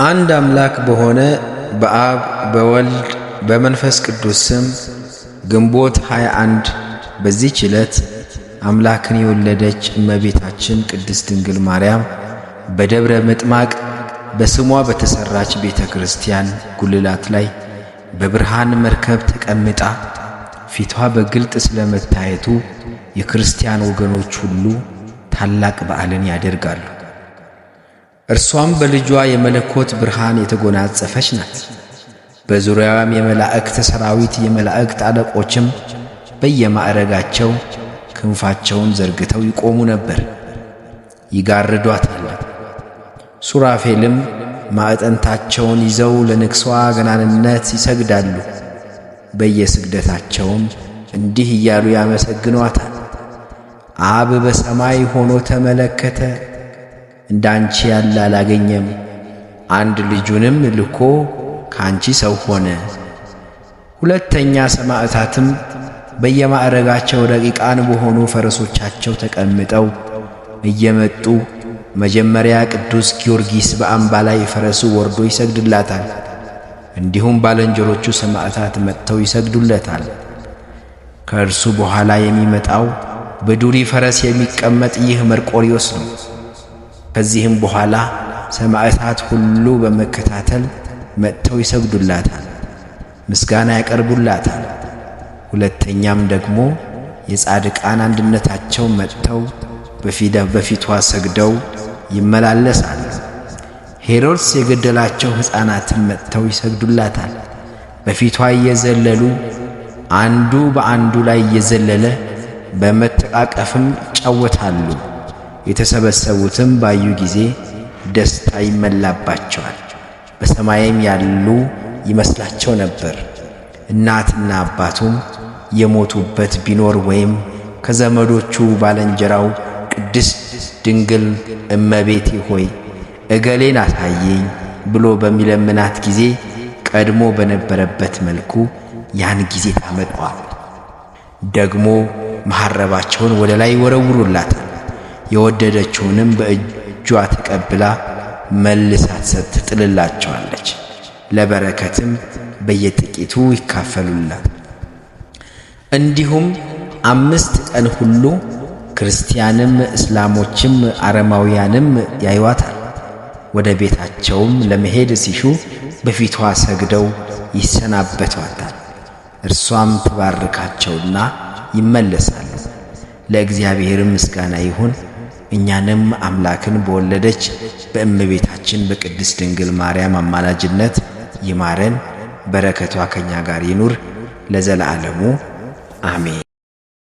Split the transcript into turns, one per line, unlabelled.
አንድ አምላክ በሆነ በአብ በወልድ በመንፈስ ቅዱስ ስም ግንቦት 21 በዚህች ዕለት አምላክን የወለደች እመቤታችን ቅድስት ድንግል ማርያም በደብረ ምጥማቅ በስሟ በተሠራች ቤተ ክርስቲያን ጉልላት ላይ በብርሃን መርከብ ተቀምጣ ፊቷ በግልጥ ስለመታየቱ የክርስቲያን ወገኖች ሁሉ ታላቅ በዓልን ያደርጋሉ። እርሷም በልጇ የመለኮት ብርሃን የተጎናጸፈች ናት። በዙሪያዋም የመላእክት ሰራዊት የመላእክት አለቆችም በየማዕረጋቸው ክንፋቸውን ዘርግተው ይቆሙ ነበር፣ ይጋርዷታል። ሱራፌልም ማዕጠንታቸውን ይዘው ለንግሷ ገናንነት ይሰግዳሉ። በየስግደታቸውም እንዲህ እያሉ ያመሰግኗታል። አብ በሰማይ ሆኖ ተመለከተ፣ እንዳንቺ ያለ አላገኘም። አንድ ልጁንም ልኮ ከአንቺ ሰው ሆነ። ሁለተኛ ሰማዕታትም በየማዕረጋቸው ረቂቃን በሆኑ ፈረሶቻቸው ተቀምጠው እየመጡ መጀመሪያ ቅዱስ ጊዮርጊስ በአምባ ላይ ፈረሱ ወርዶ ይሰግድላታል። እንዲሁም ባልንጀሮቹ ሰማዕታት መጥተው ይሰግዱለታል። ከእርሱ በኋላ የሚመጣው በዱሪ ፈረስ የሚቀመጥ ይህ መርቆሪዎስ ነው። ከዚህም በኋላ ሰማዕታት ሁሉ በመከታተል መጥተው ይሰግዱላታል፣ ምስጋና ያቀርቡላታል። ሁለተኛም ደግሞ የጻድቃን አንድነታቸው መጥተው በፊቷ ሰግደው ይመላለሳሉ። ሄሮድስ የገደላቸው ሕፃናትን መጥተው ይሰግዱላታል። በፊቷ እየዘለሉ አንዱ በአንዱ ላይ እየዘለለ በመተቃቀፍም ይጫወታሉ። የተሰበሰቡትም ባዩ ጊዜ ደስታ ይመላባቸዋል፣ በሰማይም ያሉ ይመስላቸው ነበር። እናትና አባቱም የሞቱበት ቢኖር ወይም ከዘመዶቹ ባልንጀራው ቅድስት ድንግል እመቤቴ ሆይ እገሌን አሳየኝ ብሎ በሚለምናት ጊዜ ቀድሞ በነበረበት መልኩ ያን ጊዜ ታመጣዋል። ደግሞ መሐረባቸውን ወደ ላይ ይወረውሩላታል። የወደደችውንም በእጇ ተቀብላ መልሳ ትጥልላቸዋለች። ለበረከትም በየጥቂቱ ይካፈሉላል። እንዲሁም 5 ቀን ሁሉ ክርስቲያንም እስላሞችም አረማውያንም ያዩዋታል። ወደ ቤታቸውም ለመሄድ ሲሹ በፊቷ ሰግደው ይሰናበቷታል። እርሷም ትባርካቸውና ይመለሳሉ። ለእግዚአብሔርም ምስጋና ይሁን። እኛንም አምላክን በወለደች በእመቤታችን በቅድስት ድንግል ማርያም አማላጅነት ይማረን። በረከቷ ከኛ ጋር ይኑር ለዘላለሙ አሜን።